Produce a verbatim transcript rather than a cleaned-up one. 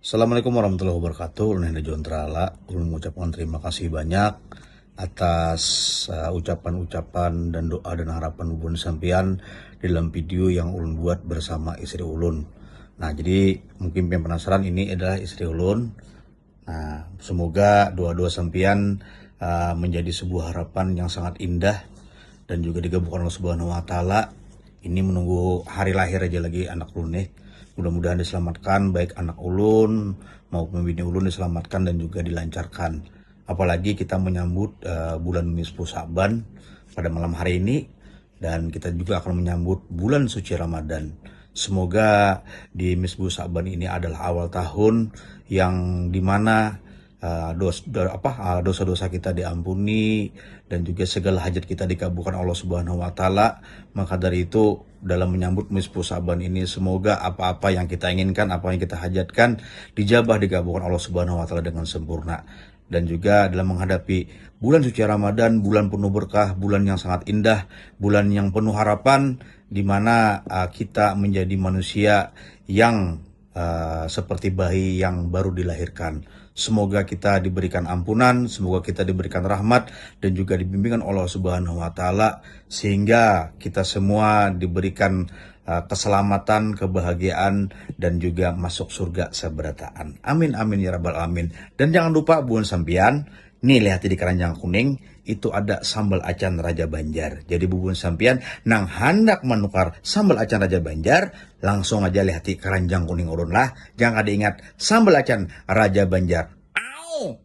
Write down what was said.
Assalamualaikum warahmatullahi wabarakatuh. Ulun Hendra John Terala. Ulun mengucapkan terima kasih banyak atas uh, ucapan-ucapan dan doa dan harapan bubuhan sampian di dalam video yang ulun buat bersama istri ulun. Nah, jadi mungkin pian penasaran, ini adalah istri ulun. Nah, semoga doa-doa sampian uh, menjadi sebuah harapan yang sangat indah dan juga dikabulkan Allah Subhanahu wa taala. Ini menunggu hari lahir aja lagi anak ulun nih. Mudah-mudahan diselamatkan, baik anak ulun maupun bini ulun diselamatkan dan juga dilancarkan. Apalagi kita menyambut uh, bulan Nisfu Sa'ban pada malam hari ini, dan kita juga akan menyambut bulan suci Ramadan. Semoga di Nisfu Sa'ban ini adalah awal tahun yang dimana uh, dos, do, apa uh, dosa-dosa kita diampuni dan juga segala hajat kita dikabulkan Allah Subhanahu wa taala. Maka dari itu, dalam menyambut Nisfu Sa'ban ini, semoga apa-apa yang kita inginkan, apa yang kita hajatkan, dijabah, dikabulkan Allah Subhanahu wa taala dengan sempurna. Dan juga dalam menghadapi bulan suci Ramadan, bulan penuh berkah, bulan yang sangat indah, bulan yang penuh harapan, di mana uh, kita menjadi manusia yang uh, seperti bayi yang baru dilahirkan. Semoga kita diberikan ampunan, semoga kita diberikan rahmat dan juga dibimbingan Allah Subhanahu wa taala, sehingga kita semua diberikan uh, keselamatan, kebahagiaan, dan juga masuk surga seberataan. Amin, amin, ya rabbal alamin. Dan jangan lupa, buhan sampian, nih, lihati di keranjang kuning, itu ada sambal acan Raja Banjar. Jadi bubuhan sampian nang handak menukar sambal acan Raja Banjar, langsung aja lihati keranjang kuning ulun lah. Jangan kada ingat, sambal acan Raja Banjar. Au!